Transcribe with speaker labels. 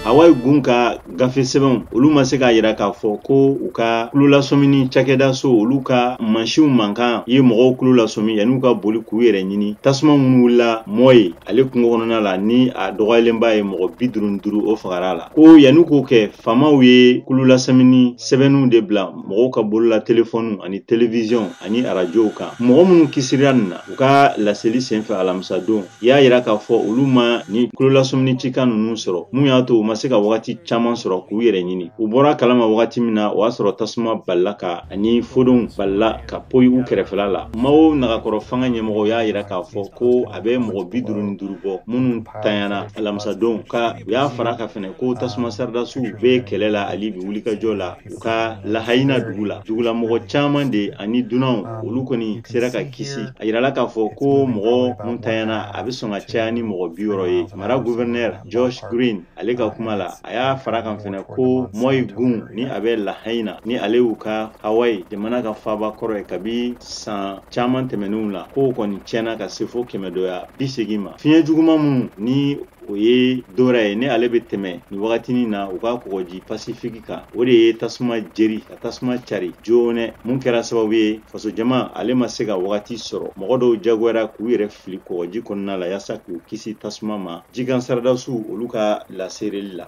Speaker 1: Hawaii gun ka gafe sɛbɛnw, olu ma se k'a yira k'a fɔ ko u ka kulolasɔmini cakɛdaso, olu ka mansinw mankan ye mɔgɔw kulo lasɔmi yan'u ka boli k'u yɛrɛ ɲini tasuma minnu wulila Maui ale kungo kɔnɔna la, ni a dɔgɔyalenba ye mɔgɔ 55, o fagara a la. Ko yan'u k'o kɛ, faamaw ye kulolasɔmini sɛbɛnniw de bila mɔgɔw ka bolola telefɔniw ani televiziyɔn ani arajow kan. Mɔgɔ minnu kisira nin na, u ka laseli senfɛ alamisadon, y'a yira k'a fɔ olu ma ni kulolasɔmini cikan ninnu sɔrɔ, mun y'a to u ma se ka wagati caman sɔrɔ k'u yɛrɛ ɲini. U bɔra kalama wagati min na, o y'a sɔrɔ tasuma balila ka ani fodenw balila ka poyi u kɛrɛfɛla la. Maui nagakɔrɔ fanga ɲɛmɔgɔw y'a yira k'a fɔ ko a bɛ mɔgɔ 55 bɔ minnu tanyana alamisadon, ka u y'a fara ka fɛnɛ ko tasuma saridasiw bɛ kɛlɛ la ali bi wulikajɔ la u ka Lahayina dugu la. Dugulamɔgɔ caman de ani dunanw, olu kɔni sera ka kisi. A yirala k'a fɔ ko mɔgɔ mun tanyana, a bɛ sɔn ka caya ni mɔgɔ 60 ye. Mara gouverneur Josh Green, ale ka kuma la, a y'a fara kan fɛnɛ ko Maui gun ni a bɛ Lahayina, ni ale y'u ka Hawaii jamana ka faaba kɔrɔ ye kabi san caman tɛmɛnenw la, k'o kɔni tiɲɛna ka se fo 180 ma. Fiɲɛ juguman minnu ni o ye Dora ye, ni ale bɛ tɛmɛ nin wagatinin na u ka kɔgɔji Pasifiki kan, o de ye tasuma jeri ka tasuma cari joona, mun kɛra sababu ye fasojama ale ma se ka wagati sɔrɔ. Mɔgɔ dɔw jagoyara k'u yɛrɛ fili kɔgɔji kɔnɔna la yaasa k'u kisi tasuma ma, jikan saradasiw olu ka laseereli la.